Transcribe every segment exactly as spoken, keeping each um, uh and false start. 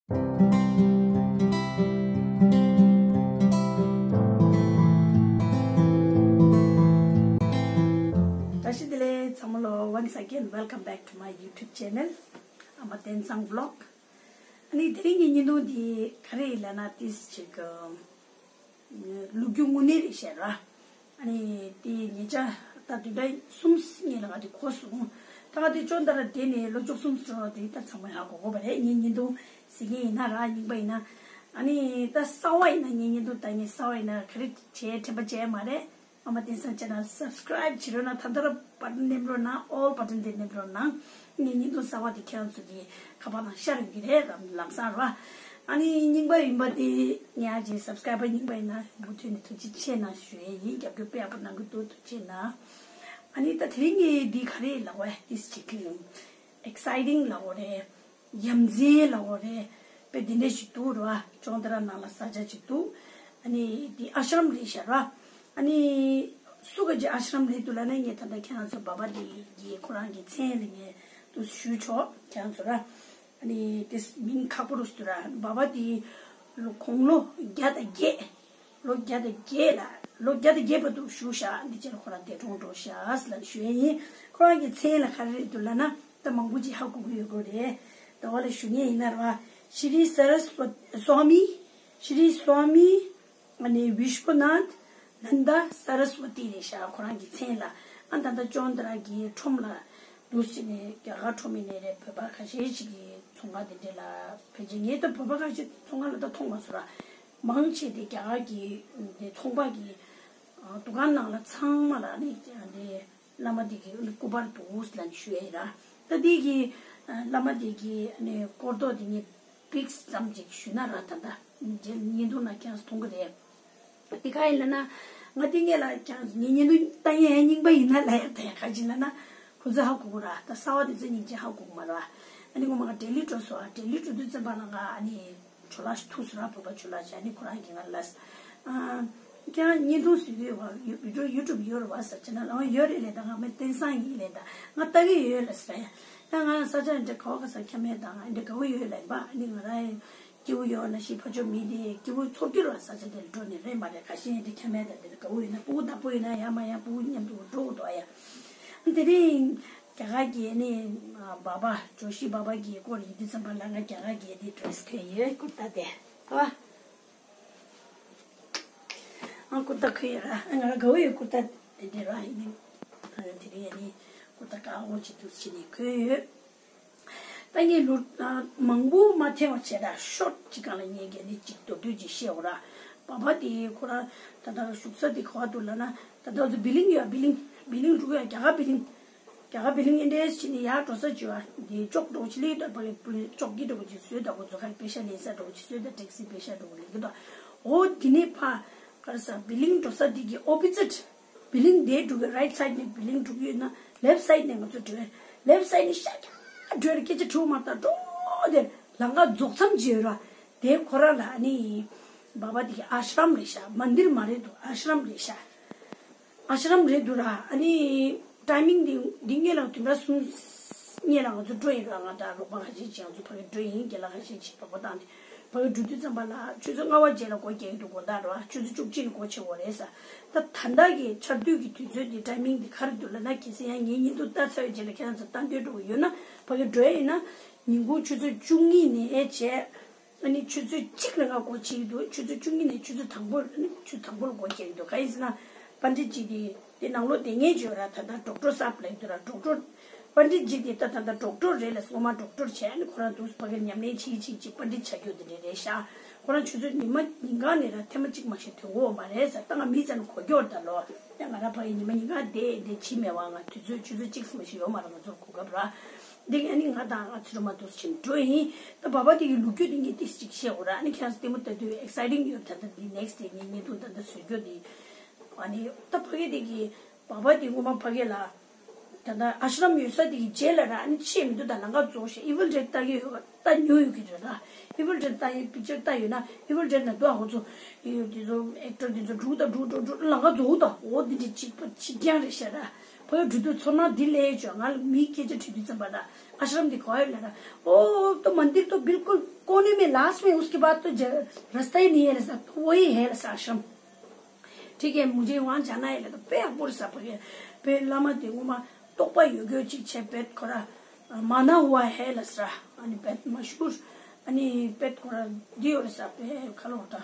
བཀྲ་ཤིས་བདེ་ལེགས་ཚང་མ་ལོ། Once again, welcome back to my YouTube channel, ཨ་མ་བསྟན་བཟང་vlog. ཨ་ནི་དེ་རིང་གི་བརྙན་ཐུང་འདི་ག་རེ་ཡིན་ལབ་ན། ཏིས་ཅིག་ལོ་རྒྱུས་དངོས་གནས་རེད་ཤག་ར། ཨ་ནི་དེ་ཉེ་ཆར་ད་བདུན་ཕྲག་གསུམ་སྔོན་ལ་ང་དེ་གོ་སོང་། ད་ང་དེ་ཅོ་འདི་ར་བསྡད་ནས་ལོ་བཅུ་གསུམ་འགྲོ་དེ་ད་ཚང་མས་ཧ་གོ་གོ་བ་རེད། ངས་བརྙན་ཐུང་གཟིགས་མཁན་ཡིན་ན་ར། རྙིང་པ་ཡིན་ན། ཨ་ནི་ད་གསར་པ་ཡིན་ན། ངས་བརྙན་ཐུང་ལྟ་མཁན་གསར་པ་ཡིན་ན་ག་རེ་བྱས་དྲན་པ་བརྗེད་མ་རེད། ཨ་མ་བསྟན་བཟང་channel subscribe བྱེད་རོགས་གནང་། ད་ལྟ་ར་button མནན་རོགས་གནང་། all button དེ་མནན་རོགས་གནང་། ངས་བརྙན་ཐུང་གསར་པ་དེ་ཁྱེད་རང་ཚོ་གི་ཁ་པར་ནང་ཤར་ཡོང་གི་རེད། ལམ་ལམ་སང་ར། ཨ་ནི་རྙིང་པ་ཡིན་པ་དེ་ངའི་ཨ་ཅེ་subscriber རྙིང་པ་ཡིན་ན་མུ་མཐུད་ནས་ཐུགས་རྗེ་ཆེ་གནང་ཞུ་ཡས་ཡིན། རྒྱབ་སྐྱོར་དཔེ་ཡག་པོ་གནང་གི་འདུག་ཐུགས་རྗེ་གནང་། ཨ་ནི་ད་དེ་རིང་གི་འདི་ག་རེ་ལབ་དགོས། ཏིས་ཅིག་exciting ལབ་དགོས་རེད། ཡ་མཚན་ལབ་དགོས་རེད། དཔེ་དེ་འདྲ་ཞིག་འདུག་ར། ཅོ་འདི་ར་ནང་ལ་ས་ཆ་ཅིག་འདུག་ཨ་ནི་དེ་ཨ་ཤ་རམ་རེད་ཤག་ར། ཨ་ནི་སུ་ག་ཅིག་ཨ་ཤ་རམ་རེད་འདུག་ལབ་ན། ངས་ད་ལྟ་ཁྱེད་རང་ཚོ་བ་བ་དེ་གི་ཁོ་རང་གི་མཚན་ལ་ངས་འདུག་ཞུ་ཆོག་ཁྱེད་རང་ཚོ་ར། ཨ་ནི་དེ་མིང་ཁག་པོ་རུ་ཞིག་འདུག་ར། བ་བ་དེ་ལོ་དགུང་ལོ་བརྒྱ་དང་བརྒྱད། ལོ་བརྒྱ་དང་བརྒྱད་ལ། ལོ་བརྒྱ་དང་བརྒྱད་བར་དུ་བཞུགས་ཤག་འདི་ཕྱིར་ཁོ་རང་འདས་གྲོངས་འགྲོ་ཤག་ཟེར་ལབ་ཞུ་ཡས་ཡིན། ཁོ་རང་གི་མཚན་ལ་ག་རེ་རེད་འདུག་ལབ་ན། ད་མང་པོ་ཅིག་ཧ་གོ་གི་ཡོད་དགོས་རེད། ད་བ་ལ་ཞུ་མཁན་ཡིན་ན་ར། ཤྲི་སཱ་ར་སྭ་མི། ཤྲི་སྭ་མི། ཨ་ནི་བིཤ་ཝ་ནཱཐ་ནནྡ་སཱ་ར་སྭ་ཏི་རེད་ཤག་ཁོ་རང་གི་མཚན་ལ། ཨ་ད་ལྟ་ཅོ་འདི་ར་གི་ཁྲོམ་ལ་འདུག་སེ་ནས་རྒྱ་གར་ཁྲོམ་ཡིན་ནའི་རེད། བོད་པ་ཁ་ཤས་ཤིག་གི་ཚོང་ཁང་དེ་འདྲ་ལ་ཕལ་ཆེར། ངས་ད་བོད་པ་ཁ་ཤས་ཚོང་ཁང་ལ་ད་མཐོང་མ་སོང་ར། མང་ཆེ་དེ་རྒྱ་གར་གྱི་དེ་ཚོང་པ་གི་ཨ་འདུ་ཁང་ནང་ལ་ཚང་མ་ལ་ནི་དེ་བླ་མ་དེ་གི་སྐུ་པར་འདུག་ལབ་ཞུ་ཡས་ར། ད་དེ་གི་ཨ་བླ་མ་དེ་གི་ནི་སྐོར་ཐོག་དེ་ངས་པིག་ཙམ་ཅིག་ཞུས་ན་ར། ད་ལྟ་བརྙན་ཐུང་ནང་ཁྱེད་རང་ཚོ་མཐོང་གི་རེད། དེ་ག་ཡིན་ལབ་ན། ང་དེ་སྔོན་ལ་ཁྱེད་རང་ཚོ་ངའི་བརྙན་ཐུང་ལྟ་མཁན་རྙིང་པ་ཡིན་ན་ལབ་ཡ། ད་ཡ་ག་ཅིག་ལབ་ན། ཁོ་ཚོས་ཧ་གོ་གི་ར། ད་གསར་པ་དེ་ཚོས་སྙིང་རྗེ་ཧ་གོ་གི་མ་རེད་བ། ཨ་ནི་ངོ་མ་ང་ལྡི་ལི་འགྲོ་སོང་། ཨ་ལྡི་ལི་འགྲོ་དུས་ཙམ་པ་ལ་ང་ཨ་ནི་ཇོ་ལགས་ཤིག་ཐུག་སོང་ར། བོད་པ་ཇོ་ལགས་ཤིག་ཨ་ནི་ཁོ་རང་གིས་ང་ལ། ཨ་ཁྱེད་རང་བརྙན་ཐུང་བཟོ་གི་ཡོད་བ། ཡུ་བི་ཌི་ཡོ་ཡུ་ཊུབ་ཡོད་རེད་བ་ཟེར་བྱས་ན། ལགས་ཡོད་རེད་ལབ། ད་ང་མི་བསྟན་བཟང་ཡིན་ལབ། ད་ང་ལྟ་གི་ཡོད་ལབ་ཟེར་ཡ། ད་ང་ས་ཆ་འདྲ་ག་བ་ག་ས་ཁྱམས་ཡ་ད་ང་འདྲ་དགའ་བོ་ཡོད་ལབ་པ། ཨ་ནི་ང་རང་སྐྱིད་པོ་ཡོད་ན་ཞིག་ཕ་ཆོས་མི་དེ་སྐྱིད་པོ་ཚོར་གྱི་རེད་བ། ས་ཆ་དེ་ལ་འགྲོ་ནས་རེད་མ་རེད། ཁ་ཤས་དེ་ཁྱམས་ཡ་ད་དེ་ལ་དགའ་བོ་ཡོད་ན། སྤུ་གུ་བདག་པོ་ཡིན་ན་ཡ་མ་ཡ་སྤུ་གུ་མཉམ་དུ་འགྲོ་དགོས་འདུག་ཨ་ཡ། དེ་རིང་རྒྱ་གར་གྱི་ནི་ཨ་བ་བ་ཇོ་ཤི་བ་བ་གི་སྐོར་ཡིན་དུས་ཙམ་པ་ལ། ང་རྒྱ་གར་གྱི་དེ་ཌི་རེ་སི་གྱོན་ཡོད། ཀུར་ཏ་དེ་ཨ། ཨ་ཀུར་ཏ་གྱོན་ཡོད་ར། ང་རང་དགའ་བོ་ཡོད། ཀུར་ཏ་དེ་འདྲ་ར་ཡིན། ཨ་དེ་རིང་ཡ་ནི་ཀུར་ཏ་དཀར་པོ་ཅིག་འདུག་སེ་བྱས་ནས་གྱོན་ཡོད། ད་ངས་ལོ་ཨ་མང་པོ་མ་འཕྲད་པ་བྱས་ར། ཤོཊ་ཅིག་སྒང་ལ་ངས་ཀྱི་ནི་ཅིག་མདོར་བསྡུས་ཅིག་བཤད་འོ་ར། བ་བ་དེ་ཁོ་རང་ད་ལྟ་བཞུགས་ས་དེ་ག་བ་འདུག་ལབ་ན། ད་ལྟ་ཚོ་བི་ལིང་ཡོད། བི་ལིང་བི་ལིང་འགྲོ་གི་ཡོད། རྒྱ་གར་བི་ལིང་། རྒྱ་གར་བི་ལིང་ཨེ་འདྲས་བྱས་ནས་ཡར་འགྲོ་ས་ཅིག་ཡོད་ར། དེ་ཅོག་འདྲ་བོ་ཅིག་སླེབས་འདུག་ཕ་གི་ཅོག་གི་འདྲ་བོ་ཅིག་བཟོས་འདུག་ཁོ་ཚོ་ག་རེ་པེ་ཤ་ལེན་ས་འདྲ་བོ་ཅིག་བཟོས་འདུག་ཊེག་སི་པེ་ཤ་འདྲ་བོ་ལེན་གི་འདུག་འོ་དེ་ནས་ཕར་ག་རེ་ཟ། བི་ལིང་འགྲོ་ས་དེ་གི་ཨོ་པོ་ཟིཊ། བི་ལིང་དེ་འགྲོ་གི་རའིཊ་སའིཌ་ནས་བི་ལིང་འགྲོ་གི་ཡོད་ན། ལེཕ་སའིཌ་ནས་ང་ཚོ་འགྲོ་ཡ། ལེཕ་སའིཌ་ནས་ཤར་རྒྱག་འགྲོ་ཡ། སྐད་ཆ་དྲི་བ་མ་བཏང་། འགྲོ་དེ་ལམ་ཁ་རྫོགས་མཚམས་ཅིག་ཡོད་ར། དེ་ཁོ་རང་ལ་ཨ་ནི་བ་བ་དེ་གི་ཨ་ཤ་རམ་རེད་ཤག་མན་དིར་མ་རེད་འདུག་ཨ་ཤ་རམ་རེད་ཤག་ཨ་ཤ་རམ་རེད་འདུག་ར། ཨ་ནི་ཊའི་མིང་འདི་འདི་སྔོན་ལ་བདུན་ཕྲག་གསུམ་སྔོན་ལ་ང་ཚོ་འགྲོ་ཡིན་ར། ང་དང་རོགས་པ་ཁ་ཤས་ཅིག་ང་ཚོ་ཕ་གི་འགྲོ་ཡིན། རྒན་ལགས་ཁ་ཤས་ཅིག་བག་པ་བཏང་སྟེ་ཕ་གི་འགྲོ་དུས་ཙམ་པ་ལ་ཆུ་ཚོད་ལྔ་པ་རྗེས་ལ་སྒོ་རྒྱག་གི་འདུག་དགོང་དག་ར། ཆུ་ཚོད་བཅུ་གཅིག་ལ་སྒོ་ཕྱེ་དགོས་རེད་ཟེར། ད་ད་ལྟ་གི་ཆར་དུས་ཀྱི་དུས་ཚོད་འདི་ཊའི་མིང་འདི་ག་རེ་འདུག་ལབ་ན། གལ་སྲིད་ཡང་ངའི་བརྙན་ཐུང་ལྟ་ཚར་བའི་རྗེས་ལ་ཁྱེད་རང་ཚོ་ལྟ་འདོད་འགྲོ་གི་ཡོད་ན། ཕ་གི་འགྲོ་ཡ་ཡིན་ན་ཉིན་གུང་ཆུ་ཚོད་བཅུ་གཉིས་ནས་བྱས། ཨ་ནི་ཆུ་ཚོད་གཅིག་ལ་ང་སྒོ་ཕྱེ་གི་འདུག་ཆུ་ཚོད་བཅུ་གཉིས་ནས་ཆུ་ཚོད་དང་པོ། ཨ་ནི་ཆུ་ཚོད་དང་པོ་ལ་སྒོ་རྒྱག་གི་འདུག་གང་ཡིན་ཟེར་ན། པཎ་ཌི་ཏ་ཅིག་དེ་དེ་ནང་ལོགས་བསྡད་མཁན་ཅིག་ཡོད་ར། ད་ལྟ་ཌོག་ཊར་སཱབ་ལབ་ཀྱི་འདུག་ར། ཌོག་ཊར། པཎ་ཌི་ཏ་ཅིག་དེ་ད་ད་ལྟ་ཌོག་ཊར་རེད་ལ། སྔོན་མ་ཌོག་ཊར་བྱས། ཨ་ནི་ཁོ་རང་འདུག་ཕ་གིར་ཉམས་ལེན་བྱེད་བྱེད་ཅིག་པཎ་ཌི་ཏ་ཆགས་རྒྱུ་དེ་འདྲ་རེད་ཤག་ཁོ་རང་ཆུ་ཚོད་ཉི་མ་ཉིན་གང་ནས་ར་ཐེངས་མ་གཅིག་མ་ཞིག་ཐོན་གྱི་ཡོད་མ་རེད་ཟེར། ད་ང་མི་ཙམ་གོ་རྒྱུ་རེད་ད་ལོ། ཡང་ང་རང་ཕ་གིར་ཉི་མ་ཉིན་གང་བསྡད་བསྡད་བྱེད་མེད་པ། ང་དུས་ཚོད་ཆུ་ཚོད་གཅིག་ཙམ་ཞིག་ཡོད་མ་རེད། ང་ཚོར་གོ་སྐབས་ར། འདི་ཨ་ནི་ང་དང་ང་ཚོ་རུ་མ་འདུག་ཕྱིན་འགྲོ་ཡིན། ད་བ་བ་དེ་གི་ལོ་རྒྱུས་དེ་ངས་ཏིས་ཅིག་བཤད་འོ་ར། ཨ་ནི་ཁྱེད་རང་ཚོ་ལྟད་མོ་ལྟ་དུས་ཨེག་སའི་ཊིང་ཡོད། ད་ལྟ་འདི་ནེག་སི་ཊི་ཌེ་ངས་བརྙན་ཐུང་ད་ལྟ་བཟོ་རྒྱུ་དེ། ཨ་ནི་ད་ཕ་གི་དེ་གི་བ་བ་དེ་སྔོན་མ་ཕ་གི་ལ་ད་ལྟ་ཨ་ཤ་རམ་ཡོད་ས་དེ་གི་རྗེས་ལ་ར། ཨ་ནི་ཆེས་མི་འདུག་ད་ལམ་ཁ་རྫོགས་ཤག་ཨི་ཝིལ་ཌེཌ་ལྟ་གི་ཡོད། ལྟ་མྱོང་ཡོད་ཀྱི་རེད་ར། ཨི་ཝིལ་ཌེཌ་ལྟ་ཡི་པིག་ཅར་ལྟ་ཡོད་ན། ཨི་ཝིལ་ཌེཌ་ན་འདུག་ཨ་ཁོ་ཚོ་ཡོད་དེ་ཚོ་ཨེག་ཊར་དེ་ཚོ་འགྲོ་ད་འགྲོ་འགྲོ་འགྲོ་ལམ་ཁ་རྫོགས་ད། འོ་དེ་འདྲ་གཅིག་པ་གཅིག་རྐྱང་རེད་ཤག་ར། ཕ་གི་འགྲོ་དུས་ཚོར་སྣང་འདི་ལས་ཡོད་ཅོག་ང་ལ་མིའི་སྐད་ཆ་དྲིས་དུས་ཙམ་པ་ད་ཨ་ཤ་རམ་འདི་ག་ཡོད་ལ་ད། ओ तो मंदिर तो बिल्कुल कोने में लास्ट में, उसके बाद तो रास्ता ही नहीं है, रास्ता तो वही है, रास्ता आश्रम। ठीक है, मुझे वहाँ जाना है, तो पे अपुर सा पगे पे लामा दे उमा तो पा योग्य चीज छे पेट खोरा माना हुआ है लसरा। अनि पेट मशहूर अनि पेट खोरा दियो रसा पे खलोटा।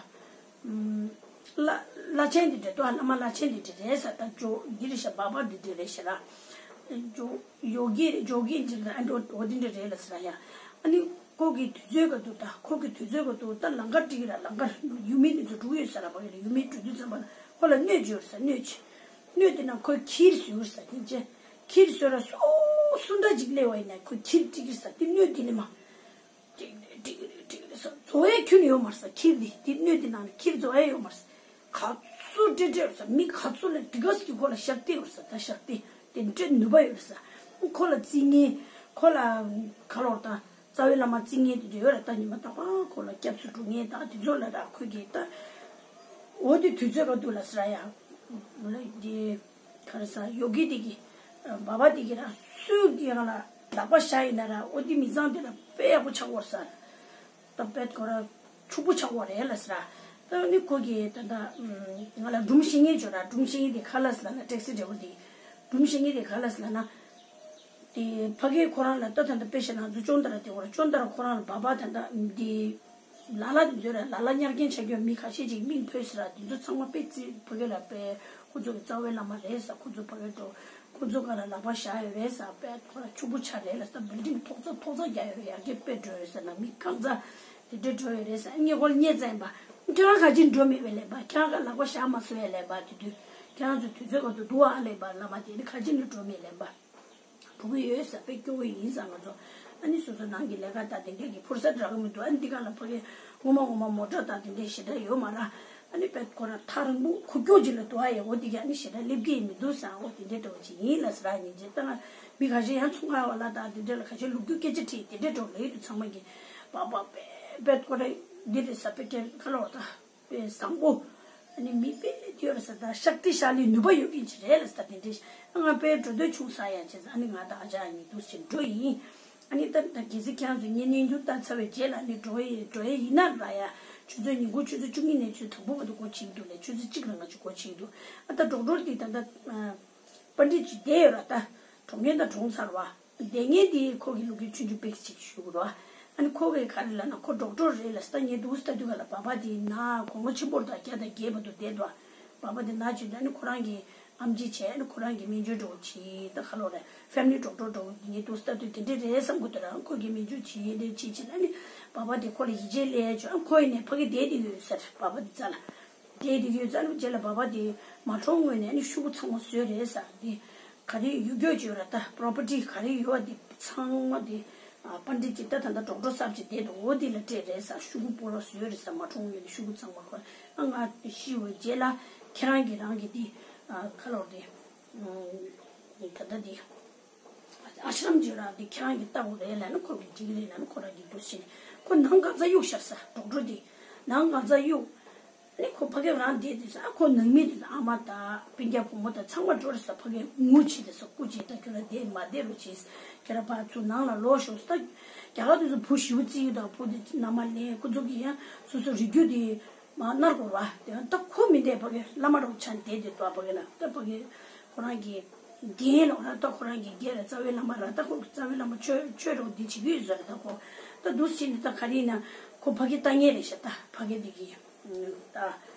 ལ་ལ་ཆེན་འདི་འདྲ་དོ་ཨ་ལ་མ་ལ་ཆེན་འདི་འདྲ་རེད་ས། ད་ཇོ་འདི་རེད་ཤ་བ་བ་འདི་འདྲ་རེད་ཤ་ར། ཇོ་ཡོ་གི་རེད། ཇོ་གི་འདི་འདྲ་ཨ་འགྲོ་འོ་འདི་འདྲ་རེད་ལ་ས་ར་ཡ། ཨ་ནི་ཁོ་གི་དུས་ཚོད་ག་དུ་ད་ཁོ་གི་དུས་ཚོད་ག་དུ་ད་ལང་ཀར་ཏི་ར་ལང་ཀར་ཡུ་མི་འདི་ཚོ་འགྲོ་ཡོད་ས་ར། བ་གི་ལ་ཡུ་མི་འགྲོ་དུས་ཙམ་པ་ལ་ཁོ་ལ་སྣོད་བཅོས་ས་སྣོད་ཆེ་སྣོད་དེ་ན་ཁོས་ཁྱིར་བཟོས་ས་དེ་ཅེ་ཁྱིར་བཟོས་ར་སོ་སུ་འདྲ་ཅིག་སླེབས་པ་ཡིན་ན་ཁོས་ཁྱིར་ཏི་གིར་ས་དེ་སྣོད་དེ་ནི་མ། ཏིག་རེ་ཏིག་རེ་ཏིག་རེ་ཟ་རྫོ་ཡས་ཁྱོན་ཡོད་མར་ཟ། ཁྱིར་འདི་འདི་སྣོད་འདི་ནང་ནས་ཁྱིར་རྫོ་ཡས་ཡོད་མར་ཟ། ག་ཚོད་ཏྲེ་ཏྲེ་ཟ། མི་ག་ཚོད་ལ་འདི་ག་ཟ་གི་ཁོ་ལ་ཤག་ཏི་ཡོད་ཟ། ད་ཤག་ཏི་དེ་ཏྲེ་ནུས་པ་ཡོད་ཟ། ཁོ་ལ་རྩི་ངན་ཁོ་ལ་ག་ལོར་ད་རྩ་བའི་བླ་མ་རྩི་ངན་དེ་ཡོད་ར། ད་ཉི་མ་ད་པ་ཁོ་ལ་སྐྱབས་སུ་འགྲོ་ངན་ད་དེ་ཚོ་ལ་ར་ཁོས་ཀྱི་ད་འོ་དེ་དུས་ཚོད་ག་འདུག་ལ་ཟ་ཡ་ལ་འདི། ག་རེ་ཟ་ཡོ་གི་དེ་གི་བ་བ་དེ་གི་ར་སུས་ཀྱི་ཡང་ལ་ལག་པ་བཞག་ཡིན་ན་ར་ཨོ་དེ་མི་ཚང་དེ་ལ་དཔེ་ཡག་པོ་ཆགས་པར་ཟ། ད་དཔེ་ཁོ་ར་ཕྱུག་པོ་ཆགས་པ་རེད་ལ་ཟ། ད་ནི་ཁོ་གི་ད་ད་ང་ལ་སྒྲུང་བཤད་ངེས་བྱོས་ར། སྒྲུང་བཤད་ངེས་དེ་ཁ་ལ་ཟ་ལ་ན་ཊེག་སི་འདྲ་བོ་དེ་སྒྲུང་བཤད་ངེས་དེ་ཁ་ལ་ཟ་ལ་ན། དེ་ཕ་གི་ཁོ་རང་ལ་ད་ད་ད་དཔེ་བཤད་ན་ཚོ་ཅོང་ད་ར་དེ་བར་ཅོང་ད་ར་ཁོ་རང་ལ་བ་བ་ད་ད་དེ། ལ་ལ་དེ་ཚོས་ར་ལ་ལ་ཉར་མཁན་ཆ་རྒྱུ་མི་ཁ་ཤས་ཅིག་མིང་ཕུད་ཟེར་ར། དེ་ཚོ་ཚང་མ་དཔེ་རྩིས་ཕ་གི་ལ་དཔེ་ཁོ་ཚོ་གི་རྩ་བའི་བླ་མ་རེད་ཟ། ཁོ་ཚོ་ཕ་གི་འགྲོ་ཁོ་ཚོ་ག་ལ་ལག་པ་བཞག་ཡོད་རེད་ཟ། དཔེ་ཁོ་ར་ཕྱུག་པོ་ཆགས་རེད་ལ་ཟ། བིལ་ཌིང་མཐོ་ཚ་མཐོ་ཚ་རྒྱག་ཡོད་རེད། ཡར་རྒྱས་དཔེ་འགྲོ་ཡོད་ཟ། ན་མི་གང་ཚ་དེ་འདྲ་འགྲོ་ཡོད་རེད་ཟ། ངས་ཁོ་ལ་བརྙས་ཙམ་པ་ཁྱེད་རང་ག་ཅིག་འགྲོ་མེད་པའི་ལས་པ། ཁྱེད་རང་ག་ལག་པ་བཞག་མ་སོང་བའི་ལས་པ། དེ་དུས་ཁྱེད་རང་ཚོ་དུས་ཚོད་ག་དུ་འདུག་ཨ་ལས་པ་བླ་མ་དེ་ནི་ག་ཅིག་ནི་འགྲོ་མེད་ལས་པ། འགྲོ་གི་ཡོད་ཟེར་དཔེ་སྐྱོ་བོ་ཡིན་ས། ང་ཚོ་ཨ་ནི་སོ་སོ་ནང་གི་ལས་ཀ་དང་དེ་འདྲས་ཀྱི་ཕུར་ས་འདྲ་གི་མི་འདུག་ཨ་ནི་འདི་ག་ལ་ཕ་གི་ངོ་མ་ངོ་མ་མོ་ཊ་དང་དེ་འདྲས་ཞེ་དྲག་ཡོད་མ་ར། ཨ་ནི་དཔེ་ཁོ་ར་ཐག་རིང་པོ་ཁུག་ཀྱོག་ཅིག་ལ་འདུག་ཨ་ཡ། འོ་འདི་ག་ཨ་ནི་ཞེ་དྲག་སླེབས་ཀྱི་མི་འདུག་ས། འོ་དེ་འདྲས་འདྲ་བོ་ཅིག་ཡིན་ལ་ཟེར་ར། ཉིན་རྗེས་ད་ང་མི་ཁ་ཤས་ཡང་ཚོང་ཁང་བ་ལ་དང་དེ་འདྲས་ལ་ཁ་ཤས་ལུག་རྒྱུ་སྐད་ཆ་དྲིས་དེ་འདྲས་འགྲོ་ལ་ཡོད་དུ་ཚང་མ་གི་པ་པ་པེ་པེ་ཁོ་ར་འདི་རེད་ས། པེ་ཀེ་ཁ་ལོ་ད། དཔེ་བཟང་པོ། ཨ་ནི་མི་དཔེ་དེ་ཡོད་རེད་ཟེར། ད་ཤག་ཏི་ཤ་ལི་ནུས་པ་ཡོད་མཁན་ཅིག་རེད་ལ་ཟེར། ད་དེ་འདྲའི་ང་དཔེ་འགྲོ་འདོད་བྱུང་ས་ཡ་བྱས་ཙང་ཨ་ནི་ང་ད་ཨ་ཅག་གཉིས་འདུག་ཅིག་འགྲོ་ཡིན། ཨ་ནི་ད་ད་གལ་སྲིད་ཁྱེད་རང་ཚོ་ངའི་གནས་ཚུལ་ལྟ་ཚར་བའི་རྗེས་ལ་ཨ་ནི་འགྲོ་ཡི་འགྲོ་ཡི་ཡིན་ན་ར་ཡ། ཆུ་ཚོད་ཉིན་གུང་ཆུ་ཚོད་བཅུ་གཉིས་ནས་ཆུ་དང་པོ་བར་དུ་སྒོ་ཕྱེ་གི་འདུག་ལས་ཆུ་ཚོད་གཅིག་ལ་ང་ཚོ་སྒོ་ཕྱེ་གི་འདུག་ཨ་ད་ཌོག་ཊར་དེ་ད་ད་པཎྜི་ཏ་ཅིག་བསྡད་ཡོད་ར། ད་གྲོངས་མཁན་ད་གྲོངས་ཚར་བ། བསྡད་མཁན་དེ་ཁོ་གི་ལུག་གི་ཆུང་ཆུང་པིག་ཅིག་ཞུ་གི་རོ། ཨ་ནི་ཁོ་གི་ག་རེ་ལབ་ན་ཁོ་ཌོག་ཊར་རེད་ལ་ཟེར། ད་ངས་འདུག་ལྟ་དུས་ག་ལ་བ་བ་དེ་ན་གོང་ལོ་ཆེན་པོར་ད་བརྒྱ་དང་བརྒྱད་བར་དུ་བསྡད་འདུག་བ་བ་དེ་ན་བྱས་ད་ཨ་ནི་ཁོ་རང་གི་ཨམ་ཆི་བྱས། ཨ་ནི་ཁོ་རང་གི་སྨན་བཅོས་འགྲོ་བྱས། ད་ག་ལོ་རེད། ཕེ་མི་ལི་ཌོག་ཊར་འགྲོ་ངས་འདུག་ལྟ་དུས་དེ་འདྲས་རེད་བསམ་གི་འདུག་ར། ཁོ་གི་སྨན་བཅོས་བྱས་དེ་བྱས་བྱས་ཨ་ནི་བ་བ་དེ་ཁོ་ལ་ཡིད་ཆེས་སླེབས་བྱས། ཨ་ཁོ་ཡིན་ནས་ཕ་གི་བསྡད་དེ་ཡོད་ཟེར་བ་བ་དེ་རྩ་ལ། དེ་དེ་ཡོད་ཙང་རྗེས་ལ་བ་བ་དེ་མ་གྲོངས་སྔོན་ནས་ནི་ཤུ་གུ་ཚང་མ་བཟོས་རེད་ཟེར། དེ་ག་རེ་ཡོད་རྒྱུ་བྱོས་ར། ད་པོ་རོ་པར་ཊི་ག་རེ་ཡོད་པ་དེ་ཚང་མ་དེ་པཎྜི་ཏ་ཅིག་ད་ད་ལྟ་ཌོག་ཊར་གསར་ཅིག་བསྡད་འདུག་འོ་དེ་ལ་སྤྲད་རེད་ཟེར། ཤུ་གུ་སྤོ་རོ་བཟོས་རེད་ཟེར། མ་གྲོངས་སྔོན་ནས་ཤུ་གུ་ཚང་མ་ཁོ་ཨ་ང་ཤི་བའི་རྗེས་ལ་ཁྱེད་རང་གིས་རང་གི་དེ་ཁ་ལོར་དེ་ད་ལྟ་དེ། ཨ་ཤ་རམ་ཅིག་ར་འདི་ཁྱེད་རང་གིས་ལྟ་དགོས་རེད་ལབ་ན་ཁོ་གིས་འགྲིག་རེད་ལབ་ན་ཁོ་རང་གིས་འདུག་ཕྱིན་ཁོ་ནང་གང་ཚ་གཡུག་ཤར་ས་ཌོག་ཊར་དེ་ནང་གང་ཚ་གཡུག་ཨ་ནི་ཁོ་ཕ་གི་རང་བསྡད་དུས་ས་ཨ་ཁོ་ནང་མི་དེ་ཚོ་ཨ་མ་དང་སྤུན་ཀྱག་བུ་མོ་དང་ཚང་མ་འགྲོ་རེད་ས། ཕ་གི་ངུ་བྱེད་དེ་ས་སྐུ་བྱེད་ད་ཁྱོད་རང་བསྡད་མ་བསྡད་རོགས་བྱེད་ཁྱོད་རང་ཕར་ཚུར་ནང་ལ་ལོག་ཤོག་ས། ད་རྒྱ་གར་དེ་ཚོ་བུ་ཞེ་པོ་བརྩི་ཡོད་དང་བུ་དེ་མནའ་མ་ལེན་ཁོ་ཚོ་གི་ཡང་སོ་སོ་རིགས་རྒྱུད་དེ། མ་ནར་གོ་བ། དེ་ད་ཁོ་མི་འདས་ཕ་གི་བླ་མ་རོགས་ཆ་འདས་དེ་ཏོ་ཕ་གི་ན་ད་ཕ་གི་ཁོ་རང་གི་རྒན་ལོ་ར་ད་ཁོ་རང་གི་རྒན་ར་རྩ་བའི་བླ་མ་ར་ད་ཁོ་རྩ་བའི་བླ་མ་ཆོས་ཆོས་རོགས་འདི་བྱེད་ཀྱི་ཡོད་ཟེར་ད་ཁོ་ད་འདུག་སེ་བྱས་ནས་ད་ག་རེ་ཡིན་ན་ཁོ་ཕ་གི་ལྟ་ངན་རེད་ཤག་ད་ཕ་གི་འདི་གི་ད་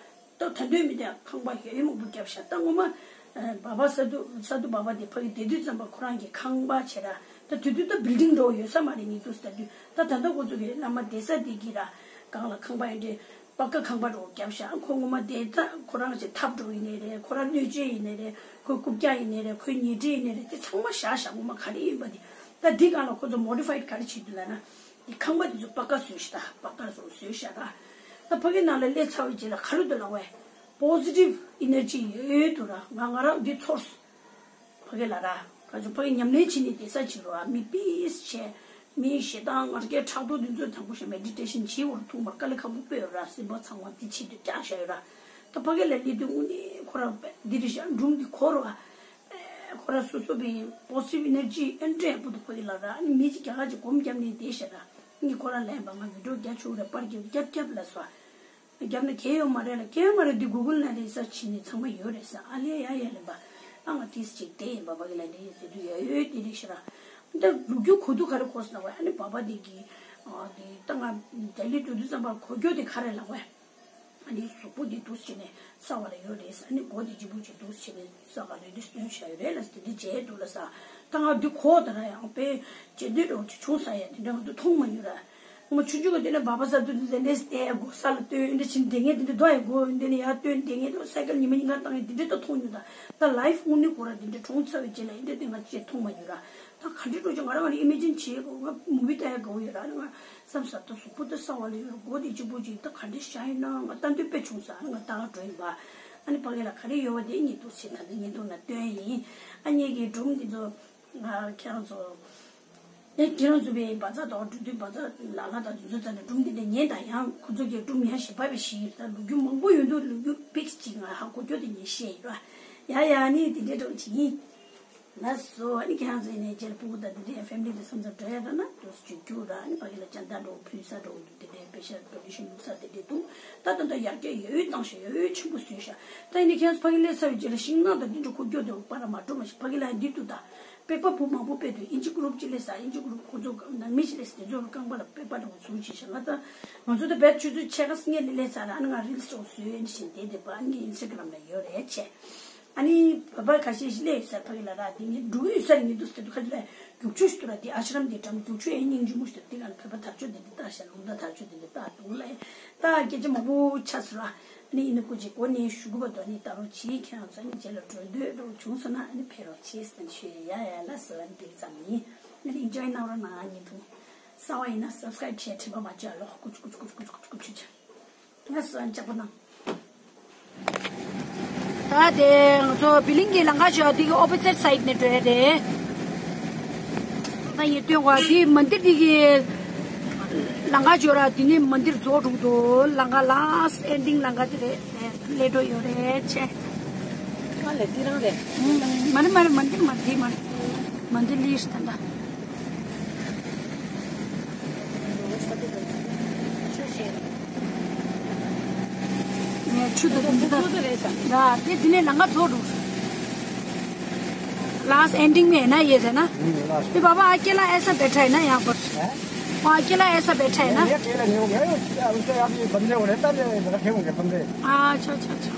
ད་ད་འདོད་མི་འདས་ཁང་པ་ཡོད་ཡོད་མང་པོ་བརྒྱབ་ཤག་ད་ངོ་མ་བ་བ་ས་དུ་ས་དུ་བ་བ་འདི་ཕ་གི་བསྡད་དུས་ཙམ་པ་ཁོ་རང་གི་ཁང་པ་བྱས་ར་ད་དུས་དུས་ད་བིལ་ཌིང་འགྲོ་ཡོད་ས་མ་རེད། ཉིན་དུ་ས་དུས་ད་ད་ད་ཁོ་ཚོ་གི་བླ་མ་བསྡད་ས་འདི་གི་ར་གང་ལ་ཁང་པ་ཡོད་འདྲེ། པ་ཀ་ཁང་པ་རོ་རྒྱབ་ཤག་ཁོ་ངོ་མ་དེ་ད་ཁོ་རང་ཞིག་ཐབ་འགྲོ་ཡིན་ནའི་རེད། ཁོ་རང་སྣོད་བཅུད་ཡིན་ནའི་རེད། ཁོའི་རྐུབ་བཀྱག་ཡིན་ནའི་རེད། ཁོའི་ཉལ་ཁྲི་ཡིན་ནའི་རེད། དེ་ཚང་མ་བཞག་ཤག་ངོ་མ་ག་རེ་ཡིན་པ་དེ་ད་འདི་གང་ལ་ཁོ་ཚོ་མོ་ཌི་ཕའིཌ་ག་རེ་བྱེད་འདུག་ལབ་ན་འདི་ཁང་པ་དེ་ཚོ་པ་ཀ་བཟོས་ཤག་ད་པ་ཀ་རོ་བཟོས་ཤག་ད་ད་ཕ་གི་ནང་ལ་སླེབས་ཚར་བའི་རྗེས་ལ་ག་རེ་འདུག་ལབ་བས་པོ་སི་ཊིབ་ཨེ་ནར་ཇི་ཡོད་འདུག་ར། ང་ང་རང་འདི་ཚོར་སོང་། ཕ་གི་ལ་ར། ག་ཚོད་ཕ་གི་ཉམས་ལེན་བྱེད་ནི་དེ་ས་ཅིག་རོ་ཨ། མི་པིས་བྱས། མི་ཞེ་སྡང་ང་རྒྱལ་ཕྲག་དོག་འདི་ཚོ་དང་པོ་ཞིག་མེ་ཌི་ཊེ་ཤན་བྱེད་བར་ཐུག་མར་དཀའ་ལས་ཁག་པོ་དཔེ་ཡོད་ར། སེམས་པ་ཚང་མ་འདི་ཆེད་དུ་བཀྱག་བཞག་ཡོད་ར། ད་ཕ་གི་ལ་སླེབས་དུས་དངོས་གནས་ཁོ་ར་འདི་རེད་ཤག་སྒྲུང་འདི་གོ་རོ་ཨ། ཁོ་ར་སོ་སོ་བའི་positive energy ཨེ་འདྲ་ཡག་པོ་འདུག་ཁོ་ཡི་ལ་ར། ཨ་ནི་མི་གཅིག་རྒྱ་གར་གྱི་སྒོམ་བརྒྱབ་ནས་བསྡད་ཤག་ར། ངས་ཁོ་ར་ལན་པ་ང་video རྒྱག་ཆོག་རེད། པར་རྒྱབ་རྒྱབ་རྒྱབ་ལ་སོ། རྒྱབ་ན་གལ་ཡོད་མ་རེད་ལ། གལ་ཡོད་མ་རེད་འདི་Google ནང་research བྱས་ནས་ཚང་མ་ཡོད་རེད་ས། ཨ་ལས་ཡ་ཡ་ལན་པ། ཨ་ང་ཏིས་ཅིག་བསྡད་ཡིན་པ་པ་གི་ལ་འདྲ་ཡིན་ཟེར་དུས་ཡ་ཡོད་དེ་རེད་ཤག་ར། འདི་ལོ་རྒྱུས་གོ་དུས་ག་རེ་གོ་སོང་ན་བ། ཨ་ནི་པ་པ་དེ་གི་ཨ་དེ་ད་ང་ལྡི་ལི་འགྲོ་དུས་ཙམ་པར་གོ་རྒྱུ་དེ་ག་རེ་ལབ་བས། ཨ་ནི་གཟུགས་པོ་འདི་འདུག་སེ་བྱས་ནས་ས་ག་ལ་ཡོད་རེད་ཟེར། ཨ་ནི་མགོ་འདི་གཅིག་པུ་ཅིག་འདུག་སེ་བྱས་ནས་ས་ག་ལ་འདི་སྟོན་བཞག་ཡོད་རེད་ལ་ཟེར། འདི་མཇལ་འདུག་ལ་ས། ད་ང་འདི་གོ་ད་ར་ཡང་དཔེ་མཇལ་འདོད་འདྲ་བོ་ཅིག་བྱུང་ས་ཡ། དེ་འདྲ་ང་ཚོ་མཐོང་མ་མྱོང་ར། ངོ་མ་ཆུང་ཆུང་གི་དེ་ནས་སྦག་སྦག་ཟ་དུས་འདི་འདྲ་སྟེ་སྒོ་ས་ལ་སྟོན་འདི་འདྲ་བྱས་ནས་འདྲེ་ངན་འདི་འདྲ་འདུག་ཡ། སྒོ་འདི་ནས་ཡར་སྟོན་འདྲེ་ངན་འདུག་སའི་ཀལ་ཉི་མ་ཉིན་གང་བཏང་ཡ་འདི་འདྲ་ད་མཐོང་མྱོང་། ད་ད་live དངོས་གནས་ཁོ་ར་འདི་འདྲ་གྲོངས་ཚར་བའི་རྗེས་ལ་འདི་འདྲ་དེ་ང་ཅིག་མཐོང་མ་མྱོང་ར། ད་ག་འདྲ་འགྲོ་ཅིག་ང་རང་ང་རང་imagine བྱེད་དགོས། ང་movie ལྟ་ཡ་དགའ་བོ་ཡོད་ར། ཨ་ནི་ང་བསམ་ས་ད་གཟུགས་པོ་ད་ས་ག་ལ་ཡོད་ར། མགོ་དེ་གཅིག་པུ་ཅིག་ད་ག་འདྲ་བཞག་ཡིན་ན་ང་ལྟ་འདོད་དཔེ་བྱུང་ས། ཨ་ནི་ང་ལྟ་ག་འགྲོ་ཡིན་པ། ཨ་ནི་ཕ་གི་ལ་ག་རེ་ཡོད་པ་དེ་ཉིད་དུ་བྱེད། ད་ལྟ་བརྙན་ཐུང་ནང་སྟོན་ཡིན། ཨ་ངེད་ཀྱི་སྒྲུང་འདི་ཚོ་ང་ཁྱེད་རང་ཚོ་ཨེ་ཁྱེད་རང་ཚོ་བའི་བ་ཚ་དང་འགྲོ་དུས་བ་ཚ་ལ་ལ་དང་དུས་ཚོད་ཙམ་ནས་སྒྲུང་འདི་འདྲ་ཉན་དང་། ཡང་ཁོ་ཚོ་གི་སྒྲུང་ཡང་ཞིབ་པ་བའི་ཞིག་ད་ལོ་རྒྱུས་མང་པོ་ཡོད་འདུག་ལོ་རྒྱུས་big ཅིག་ང་ཧ་གོ་རྒྱུ་དེ་ཉིད་བཤད་ཡོད་ར། ཡ་ཡ། ཨ་ནི་དེ་འདྲའི་འགྲོ་ཅིག་ཡིན། ལགས་སོ། ཨ་ནི་ཁྱེད་རང་ཚོ་ཡིན་ནའི་རྗེས་ལ་ཕྲུ་གུ་དང་དེ་འདྲའི་family དང་མཚམས་མཚམས་འགྲོ་ཡ་འདྲ་ན་དུས་སུ་ཅིག་རྒྱུགས་ར། ཨ་ནི་ཕ་གི་ལ་ཅན་ད་འགྲོ་ཕུལ་ས་འགྲོ་འདུག་དེ་འདྲའི་པེ་ཤ་donation བླུགས་ས་དེ་འདྲའི་འདུག་ད་ད་ད་ཡར་རྒྱས་ཡོད་བཏང་ཞིག་ཡོད་ཆེན་པོ་བཟོས་ཤག་ད་ཡིན་ནའི་ཁྱེད་རང་ཚོ་ཕ་གི་སླེབས་ཚར་བའི་རྗེས་ལ་ཤིང་ནགས་དང་དེ་འདྲ་ཁུག་ཀྱོག་དེ་པར་མ་འགྲོ་མ་ཞིག་ཕ་གི་ལ་འདི་འདུག་ད་པེག་པ་བུ་མང་པོ་སྤེལ་འདུག་ཨིན་ཇི་group ཅིག་སླེབས་ས། ཨིན་ཇི་group ཁོ་ཚོ་ནང་མི་ཞིག་སླེབས་ས། དེ་ཚོ་རྐང་པ་ལ་པེག་པ་འདྲ་བོ་བཟུང་བྱས་ཤག་ང་ད་ང་ཚོ་ད་བེད་ཆུ་ཚོད་ཕྱེད་ཀ་སྔོན་ལ་སླེབས་ཚར་ར། ཨ་ནི་ང་reels འདྲ་བོ་བཟོས་ཡོད་ནི་བཞིན་དེ་དེ་པ་ཨ་ནི་Instagram ལ་ཡོད་རེད་བྱས། ཨ་ནི་བོད་པ་ཁ་ཤས་ཤིག་སླེབས་ཡོད་ས། ཕ་གི་ལ་ར་དེ་ངས་འགྲོ་གི་ཡོད་ས་རེད། ངས་འདུག་ཟེར་དུས་ཁ་ཅིག་ལ་རྒྱུག་ཆུ་ཞིག་འདུག་ར། དེ་ཨ་ཤ་རམ་དེ་འགྲམ་རྒྱུག་ཆུ་ཡང་སྙིང་རྗེ་མོ་ཞིག་འདུག་དེ་ང་བོད་པ་དར་ལྕོག་དེ་འདི་ལྟ་ཤག་ལུང་བསྟན་དར་ལྕོག་དེ་འདི་ལྟ་འདུག་ལ། ད་སྐད་ཆ་མང་པོ་ཆགས་སོང་ར། ཨ་ནི་ཡིན་ན་སྐུ་མཁྱེན་གོ་ནས་ཞུ་དགོས་པ་འདུག་ཨ་ནི་ད་རུང་ཅིག་ཁྱེད་རང་ཚོ་ཨ་ནི་རྗེས་ལ་འགྲོ་འདོད་འདྲ་བོ་བྱུང་སོང་ན་ཨ་ནི་ཕེབས་རོགས་བྱེད་ཟེར་ནས་ཞུ་ཡ། ཡ་ཡ། ལགས་སོ། ཨ་ནི་དེ་ཙམ་ཡིན། ཨ་ནི་enjoy གནང་རོགས་གནང་། ཨ་ནི་ཐུགས་གསར་པ་ཡིན་ན་subscribe བྱས་དྲན་པ་མ་བརྗེད་ལོ། ཀུ་ཅུ་ཀུ་ཅུ་ཀུ་ཅུ་ཀུ་ཅུ་ཀུ་ཅུ་ཀུ་ཅུ། ལགས་སོ། ཨ་ནི་ལྕགས་པོ་གནང་། ད་དེ་ང་ཚོ་བི་ལིང་གི་ལམ་ཁ་ཞོག་དེ་གི་opposite side ནས་འགྲོ་ཡ་རེད། ད་ཡིན་སྟོན་གོ་དེ་མན་དིར་དེ་གི་ལམ་ཁ་ཞོག་ར། དེ་ནས་མན་དིར་རྫོགས་འགྲོ་གི་འདུག་ལམ་ཁ་last ending ལམ་ཁ་དེ་རེད། སླེབས་འགྲོ་ཡོད་རེད་ཆེ། ང་ལ་དེ་རང་རེད། མ་རེད་མ་རེད། མན་དིར་མ་རེད། དེ་མ་རེད། མན་དིར་ལིས་ད་ད། ཆུ་དང་འདི་དང་། ཡ། དེ་དེ་ནས་ལམ་ཁ་རྫོགས་འགྲོ། last ending में है ना ये, है ना? हम्म, last। ये बाबा अकेला ऐसा बैठा है ना यहाँ पर? हैं? वो अकेला ऐसा बैठा है ना? नहीं, अकेला नहीं होंगे। उसके, उसके अभी बंदे हो रहे हैं, पहले रखे होंगे बंदे। अच्छा, अच्छा, अच्छा।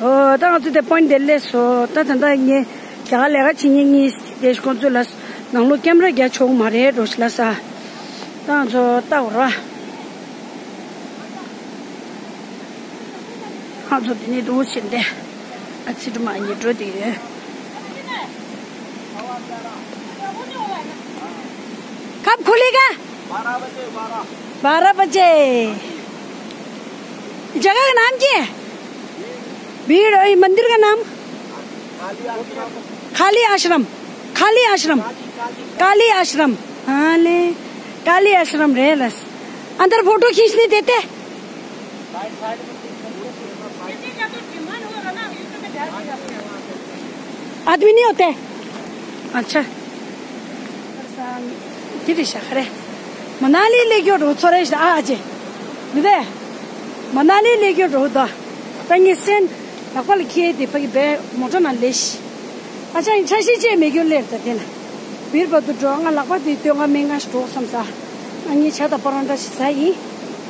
ཨོ། ད་ང་ཚོ་དེ་point དེ་སླེབས་སོང་། ད་ད་ལྟ་ངས་རྒྱ་གར་ལས་ཀ་བྱེད་མཁན་གཉིས་དེ་ཁོང་ཚོ་ལ་ནང་ལོགས་ཀེམ་ར་རྒྱག་ཆོག་མ་རེད་འགྲོ་ཞིག་ལ་ས། ད་ང་ཚོ་ལྟ་འོ་ར། ང་ཚོ་དེ་ནས་འདུག་ཕྱིན་ཏེ། ཨ་ཙི་དྲི་མ་ཉི་འགྲོ་དེ་ཡོད། कब खुलेगा? बारह बजे। जगह का नाम क्या है? भीड़, ये मंदिर का नाम? खाली आश्रम। खाली आश्रम। काली आश्रम। हाँ ले, काली आश्रम रहे बस। अंदर फोटो खींचने देते? आदमी नहीं होते? अच्छा। དེ་རེད་ཤག་རེད། མ་ན་ལི་སླེབས་རྒྱུ་འགྲོ་ཚོར་རེད་ཤག་ཨ་ཨ་ཅེ། མི་བས། མ་ན་ལི་སླེབས་རྒྱུ་འགྲོ་ད། ད་ངས་སེམས་ལག་པ་ལ་འཁྱེར་ཏེ་ཕ་གི་བས་མོ་ཊ་ནང་སླེབས་ཤིག་ཨ་ཅག་ཡིན་ཆ་ཤས་ཅེས་མེད་རྒྱུ་སླེབས་ད་དེ་ན། བིར་བ་དུ་འགྲོ། ང་ལག་པ་དེ་སྟོད་ང་སྨན་ཁང་ཞིག་འགྲོ་བསམ་ས། ང་གཉིས་ཇ་དང་པ་རོན་ཊ་ཞིག་ཟ་ཡིན།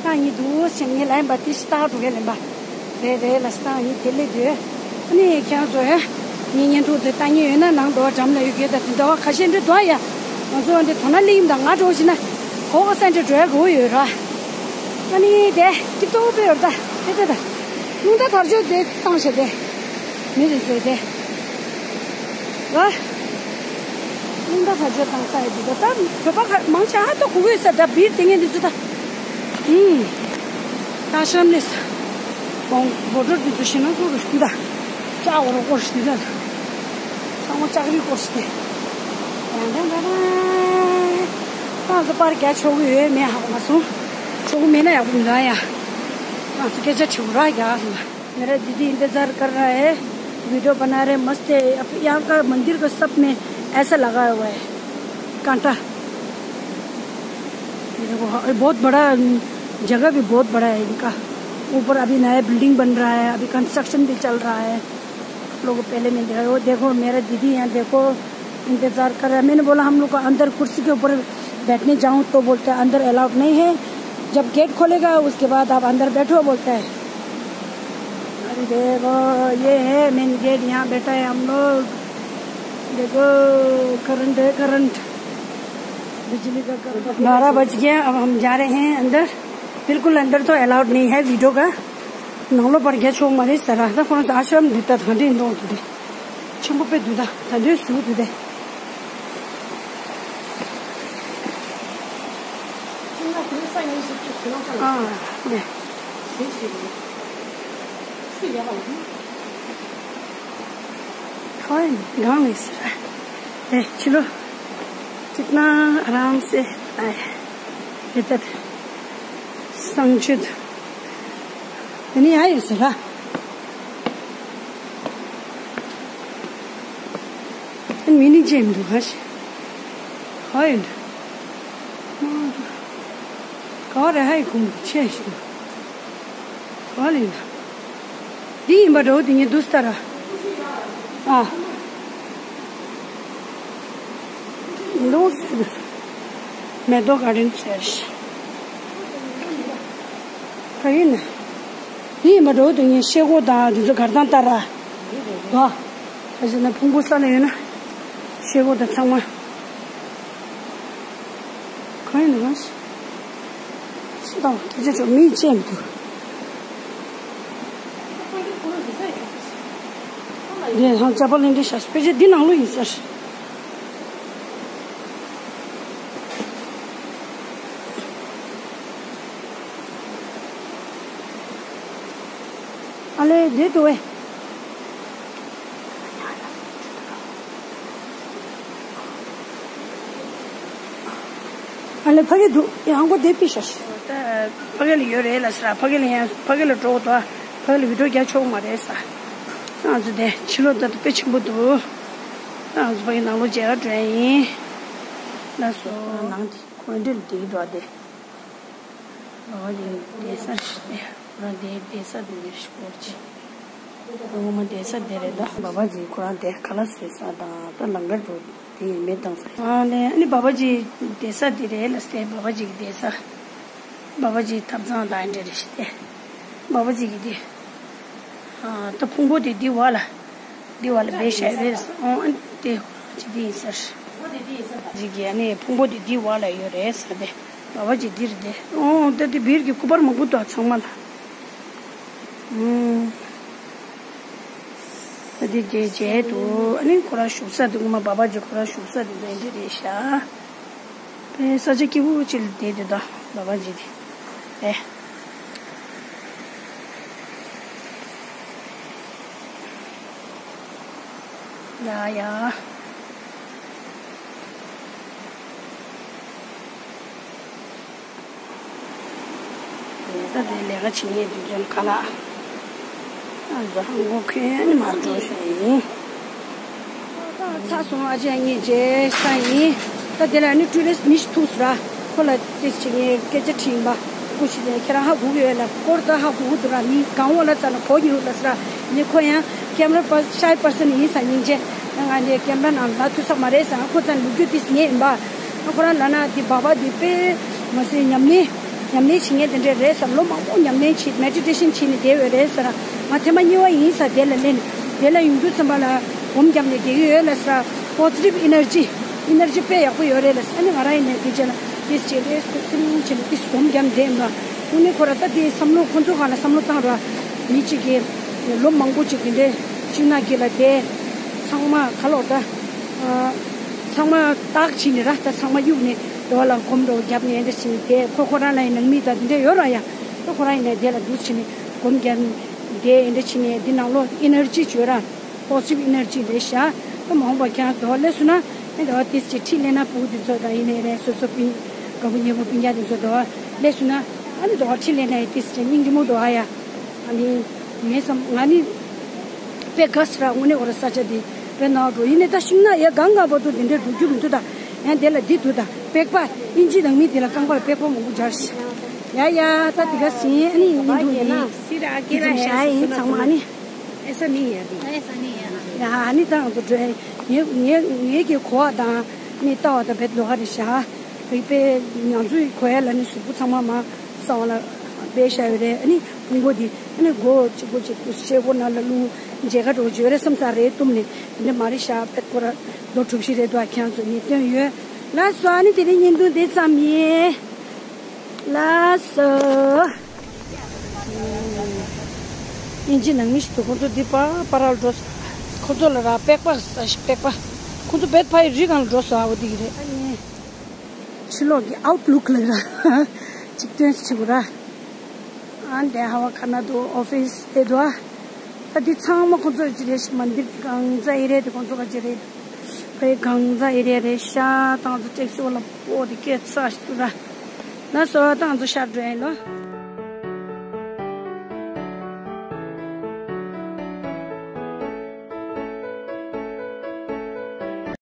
ང་གཉིས་འདུག་སེམས་ངའི་ལན་པ་དེ་ཞིག་ལྟ་འགྲོ་གི་ལན་པ། རེད་རེད་ལ་སི་ཏང་ཡིན་དེ་སླེབས་དུས། ཨ་ནི་ཁྱེད་རང་ཚོ་ཧེ། ངའི་བརྙན་ཐུང་དེ་ལྟ་མཁན་ཡོད་ན་ནང་འགྲོ་བ་འགྲམ་ལ་ཡོད་གི་ད་དེ་འདྲ་བ་ཁ་ཤས་འདྲི་འདུག་ཡ། ང་ཚོ་འདི་དོ་སྣང་སླེབས་ཡིན་ད་ང་འགྲོ་བཞིན་ན་གོ་ག་སེན་ཊར་འགྲོ་ཡ་གོ་ཡོད་ར། ཨ་ནི་དེ་ཏིག་ཏོག་པོ་ཡོད་ད་དེ་དེ་ད། རླུང་རྟ་དར་ལྕོག་དེ་བཏང་བྱས་དེ། མི་རེ་ཚོས་དེ། ཨ། རླུང་རྟ་དར་ལྕོག་བཏང་ས་ཡོད་དེ་ད་བོད་པ་ཁ་མང་ཆེ་ཧ་ཏོ་གུ་གུ་ས་ད་བིར་དེ་ངས་འདི་ཚོ་ད། ཨུམ། ད་ཤམ་ལས་ས། བོང་བོ་ཊོར་དེ་ཚོ་ཤི་ན་ཚོ་རུ་སྟུ་ད། ལྕགས་འོ་རོ་སྐོར་ཞིག་དེ་ད། ཚང་མ་ལྕགས་རི་སྐོར་ཞིག་དེ། རང་རང་རང་རང་། ང་ཚོ་པར་རྒྱག་ཆོག་གི་ཡོད་མེད་ཧ་གོ་མ་སོང་། ཆོག་གི་མེད་ན་ཡག་པོ་མི་འདུག་ཡ། ང་ཚོ་སྐད་ཆ་དྲི་བ་ར་རྒྱག་སོང་། मेरा दीदी इंतजार कर रहा है। वीडियो बना रहे, मस्त है। अब यहाँ का मंदिर का सब में ऐसा लगा हुआ है कांटा। ये देखो, हाँ, ये बहुत बड़ा, जगह भी बहुत बड़ा है इनका। ऊपर अभी नया बिल्डिंग बन रहा है, अभी कंस्ट्रक्शन भी चल रहा है। आप लोगों को पहले मिल रहा है, वो देखो, मेरा दीदी यहाँ देखो, इंतज़ार कर रहा है। मैंने बोला, हम लोग को अंदर कुर्सी के ऊपर बैठने जाऊँ तो बोलता है, अंदर अलाउड नहीं है, जब गेट खोलेगा उसके बाद आप अंदर बैठो, बोलता है। अरे देखो, ये है मेन गेट, यहाँ बैठा है हम लोग। देखो, करंट है, करंट, बिजली का करंट। बारह बज गया, अब हम जा रहे हैं अंदर। बिल्कुल अंदर तो अलाउड नहीं है वीडियो का। ནང་ལོགས་པར་རྒྱ་ཆོག་མ་རེད་ཟེར་ར། ད་ཁོང་ཚོ་ཨ་ཤམ་འདི་ལྟ་ད་འདྲས་འདོང་དུ་དེ། ཆེན་པོ་དཔེ་འདུག་ད་ད་འདྲས་བཟོས་འདུག་དེ། ཨ་ནས། ཁོ་ཡང་སྒང་ནས་ཟེར་ར། ཨེ་ཕྱི་ལོ། कितना आराम से आए। ये तक संचित। नहीं आए ཟེར་ར། མི་ནི་ཅན་འདུག་ག་ཞིག་ཧོ་ཡིན། ག་རེ་ཧའི་ཁུང་ཆེ་ཞིག་ག་ལ་ཡིན། འདི་ཡིན་པ་འདྲ་བོ་དེ་ཉིད་འདུག་སྟ་ར། ཨ། འདུག་སྟ་མེ་ཏོག་ག་རིན་ཟེར་ཞིག་ག་ཡིན་ན། འདི་ཡིན་པ་འདྲ་བོ་དེ་ཉིད་ཤེལ་སྒོ་དང་དེ་ཚོ་གར་དང་ལྟ་ར། ཨ། ད་ཅི་ན་ཕུང་པོ་ས་ལ་ཡོད་ན། ཤེལ་སྒོ་དང་ཚང་མ། གང་ཡིན་ན་ང་ཤི་དང་སྐད་ཆ་ཆོག་མིའི་ཅན་དུ། འདི་ཧང་ཅ་པ་ལེན་འདི་ཤ་སྤེ་ཆ་འདི་ནང་ལོ་ཡིན་ཟེར། ཨ་ལེ་འདི་དུ་ཨེ། ཨ་ལེ་ཕ་གི་འདུག་ཡང་གོ་དེ་པི་ཤ་ཤ། ད་ཕ་གི་ལ་ཡོད་རེད་ལ་ས་ཕ་གི་ལ་ཡང་ཕ་གི་ལ་འགྲོ་དོ། ཕ་གི་ལ་བི་ཌིའོ་རྒྱག་ཆོག་མ་རེད་ས། ང་ཚོ་དེ་ཕྱི་ལོགས་ད་དཔེ་ཆེན་པོ་འདུག་ང་ཚོ་ཕ་གི་ནང་ལོགས་མཇལ་ཁ་འགྲོ་ཡ་ཡིན། ལགས་སོ། ནང་དེ་ཁོ་འདྲ་ལ་དེ་འགྲོ་དེ། ཨོ་ཡིན་བསྡད་ས་རེད། ཁོ་རང་དེ་བསྡད་ས་དེ་འདིར་སྐོར་ཅིག་ངོ་མ་བསྡད་ས་དེ་རེད་ད། བ་བ་ཅིག་ཁོ་རང་དེ་ཁ་ལག་བཟས་ས་དང་ད་ལམ་ཁར་འགྲོ་དེ་ཡིན་མེད་དང་ས། ཨ་ལེ་ཨ་ནི་བ་བ་ཅིག་བསྡད་ས་དེ་རེད་ལ་སྟེ་བ་བ་ཅིག་བསྡད་ས། བ་བ་ཅིག་ཐབ་ཚང་དང་འདྲ་རེད་ཤི་སྟེ། བ་བ་ཅིག་གི་དེ། ཨ་ད་ཕུང་པོ་དེ་འདི་བ་ལ། འདི་བ་ལ་བེ་ཤ་རེད། ཨོ་ཨ་ནི་དེ་ཅི་འདི་ཡིན་ཟེར། ཅིག་གི་ཨ་ནི་ཕུང་པོ་དེ་འདི་བ་ལ་ཡོད་རེད་ཟེར་ཏེ། བ་བ་ཅིག་འདིར་དེ། ཨོ་ད་དེ་བིར་གྱི་སྐུ་པར་མང་པོ་འདུག་ཚང་མ་ལ། ཨུམ། ད་དེ་དེ་རྗེས་དུ་ཨ་ནི་ཁོ་རང་བཞུགས་ས་དེ་ངོ་མ་བ་བ་ཅིག་ཁོ་རང་བཞུགས་ས་དེ་ཚོ་འདི་རེད་ཤག་པའི་ས་ཆ་སྐྱིད་པོ་ཅིག་ལ་བསྡད་དེ་ད་བ་བ་ཅིག་དེ། ཨེ། ཡ་ཡ། ད་དེ་ལས་ཀ་བྱེད་མཁན་དེ་ཚོ་ཁ་ལག་ཨ་ཛ་ཧང་གོ་ཁན་མ་འགྲོ་ཤེས་ཡིན། ད་ཚ་སོང་ཨ་ཅག་ངས་རྗེས་ཤ་ཡིན། ད་དེ་ལ་ནི་ཊུ་རི་སི་མི་ཞིག་ཐུག་སོང་ར། ཁོ་ལ་ཏིས་བྱེད་ངས་སྐད་ཆ་དྲིས་ཡིན་པ། སྐུ་ཞིག་ནས་ཁྱེད་རང་ཧ་གོ་གི་ཡོད་ལ་སྐོར་ད་ཧ་གོ་གི་འདུག་ར། མི་གང་འོག་ལ་ཙ་ན་གོ་མྱོང་ལ་སོང་ར། ནི་ཁོ་ཡང་ཀེམ་ར་པར་ཤའི་པར་སན་ཡིན་ས་སྙིང་རྗེ། ང་ནི་ཀེམ་ར་ནང་ལ་ཐུག་ས་མ་རེད་ས། ཁོ་ཙ་ན་ལུག་རྒྱུ་ཏིས་ངས་ཡིན་པ། ཁོ་རང་ལ་ན་དེ་བ་བ་དེ་དཔེ་མ་སོན་ཉམས་ལེན། ཉམས་ལེན་བྱེད་མཁན་དེ་འདྲས་རེད་ཟེར། ལོ་མང་པོ་ཉམས་ལེན་བྱེད་མེ་ཌི་ཊེ་ཤན་བྱེད་ནས་བསྡད་ཡོད་རེད་ཟེར། ང་ཐེངས་མ་གཉིས་པ་ཡིན་ཟེར། དེ་ལ་སླེབས་ནས་དེ་ལ་ཡོང་དུས་ཙམ་པ་ལ་སྒོམ་བརྒྱབ་ནས་བསྡད་ཀྱི་ཡོད་ལ་ཟེར། པོ་ཛི་ཊིབ་ཨེ་ནར་ཇི་ཨེ་ནར་ཇི་དཔེ་ཡག་པོ་ཡོད་རེད་ལ་ཟེར། ཨ་ནི་ང་རང་ཡིན་ནས་དེ་རྗེས་ལ་ཏིས་བྱས་ཏེ་སེམས་ཆེན་ཏིས་སྒོམ་བརྒྱབ་བསྡད་ཡིན་པ། དངོས་གནས་ཁོ་ར་ད་དེ་བསམ་བློ་ཁོ་ཚོ་སྒང་ལ་བསམ་བློ་བཏང་ར། མི་གཅིག་གིས་ལོ་མང་པོ་ཅིག་དེ་འདྲའི་ཤིང་ནགས་དཀྱིལ་ལ་བསྡད། ཚང་མ་ག་ལོག་ད། ཚང་མ་བརྟག་བྱས་ནས་ར། ད་ཚང་མ་གཡུག་ནས་དེ་བ་ལ་སྒོམ་རོགས་བརྒྱབ་ནས་འདྲ་བྱས་ནས་བསྡད། ཁོ་ཁོ་རང་ལ་ཡང་ནང་མི་དང་དེ་འདྲ་ཡོད་ར་ཡ། ད་ཁོ་རང་ཡིན་ནས་དེ་ལ་འདུག་བྱས་ནས་སྒོམ་བརྒྱབ་ནས་བསྡད། འདྲ་བྱས་ནས་འདི་ནང་ལོགས་ཨེ་ནར་ཇི་བྱོས་ར། པོ་ཛི་ཊིབ་ཨེ་ནར་ཇི་རེད་ཤག་ད་མ་འོངས་པ་ཁྱེད་རང་དེ་བ་སླེབས་སོང་ན་ཨེ་དེ་བ་ཏིས་ཅིག་ཁྲིད་སླེབས་ན། བུ་དེ་ཚོ་དང་ཡིན་ནའི་རེད། སོ་སོ་སྤུན་དགའ་བོ་ཉེ་བོ་སྤུན་ཀྱག་དེ་ཚོ་དེ་བ་སླེབས་སོང་ན་ཨ་ནི་དེ་བ་ཁྲིད་སླེབས་ན་ཡ་ཏིས་ཅིག་སྙིང་རྗེ་མོ་འདུག་ཨ་ཡ། ཨ་ནི་ངས་བསམ་ང་ནི་ དཔེ་དགའ་སི་ར་དངོས་གནས་འོ་ར་ས་ཆ་འདི་དཔེ་ནག་འགྲོ་ཡིན་ནས་ད་ཤིང་ནགས་ཡ་གང་གང་བར་དུ་འདི་འདྲའི་འགྲོ་རྒྱུ་མི་འདུག་ད་ཡང་དེ་ལ་འདི་འདུག་ད་པེག་པ་ཨིན་ཇི་ནང་མི་དེ་ལ་རྐང་པར་པེག་པ་མང་པོ་སྦྱར་ཤག་ཡ་ཡ་ད་དེ་ག་སིན་ཨ་ནི་ཡིན་འདུག་ཡིན་སི་ར་ཨ་ཀེ་ཙམ་ར་ཤ་ཡིན་ཚང་མ་ཨ་ནི་ཨེ་ས་ནི་ཡ་དེ་ཡ་ཨ་ནི་ད་ང་ཚོ་འགྲོ་ཡ་ངའི་ངའི་ངའི་གི་གོ་བ་དང་ནི་ལྟ་བ་དང་བེད་ལོ་ཧ་རི་ཤ་བེད་པའི་ང་ཚོའི་གོ་ཡ་ལ་ནི་གཟུགས་པོ་ཚང་མ་མ་གསང་བ་ལ་སྦས་བཞག་ཡོད་རེད། ཨ་ནི་ཕུང་པོ་འདི་ཨ་ནི་སྒོ་གཅིག་པོ་གཅིག་ཏུ་ཤེལ་སྒོ་ནང་ལ་བླུགས། མཇལ་ཁ་འགྲོ་བརྗོད་རེད་བསམ་ས་རེད་གཏུམ་ནས་འདི་མ་རེད་ཤག་ཕེད་ཁོ་ར་ལོ་གྲུབ་ཤི་རེད་འདུག་ཁྱེད་ཚོ་ངས་སྟོན་ཡོད། ལགས་སོ་ཨ་ནི་དེ་རིང་བརྙན་ཐུང་དེ་ཙམ་ཡིན། ལགས་སོ། ཨིན་ཇི་ནང་མི་ཞིག་ཏུ་ཁོ་ཚོ་འདི་པ་པ་ར་ལ་འགྲོ་ས། ཁོ་ཚོ་ལ་ར་པེག་པ་ས་ཞིག་པེག་པ། ཁོ་ཚོ་བེད་ཕ་ཡི་རི་སྒང་ལ་འགྲོ་ས་འོ་དེ་གི་རེད། ཕྱི་ལོགས་ཀྱི་ཨའུ་ཊི་ལུག་ལ་ར་ཅིག་སྟོན་ཅིག་ར། ཨ་འདས་ཧ་བ་ཁ་ན་དུ་ཨོ་ཕིས་དེ་དུ་ཨ། ད་འདི་ཚང་མ་ཁོང་ཚོ་ཅི་རེད་ཤི་མན་དིར་གང་ཛ་ཨེ་རེད་དེ་ཁོང་ཚོ་ག་ཅི་རེད། ཕའི་གང་ཛ་ཨེ་རེད་རེད་ཤ་ཏང་ཚོ་ཊེག་སི་བ་ལ་པོ་དེ་སྐད་ཚ་ཞིག་ཏུ་ར། ན་སོ་ཏང་ཚོ་ཤར་འགྲོ་ཡིན་ལོ།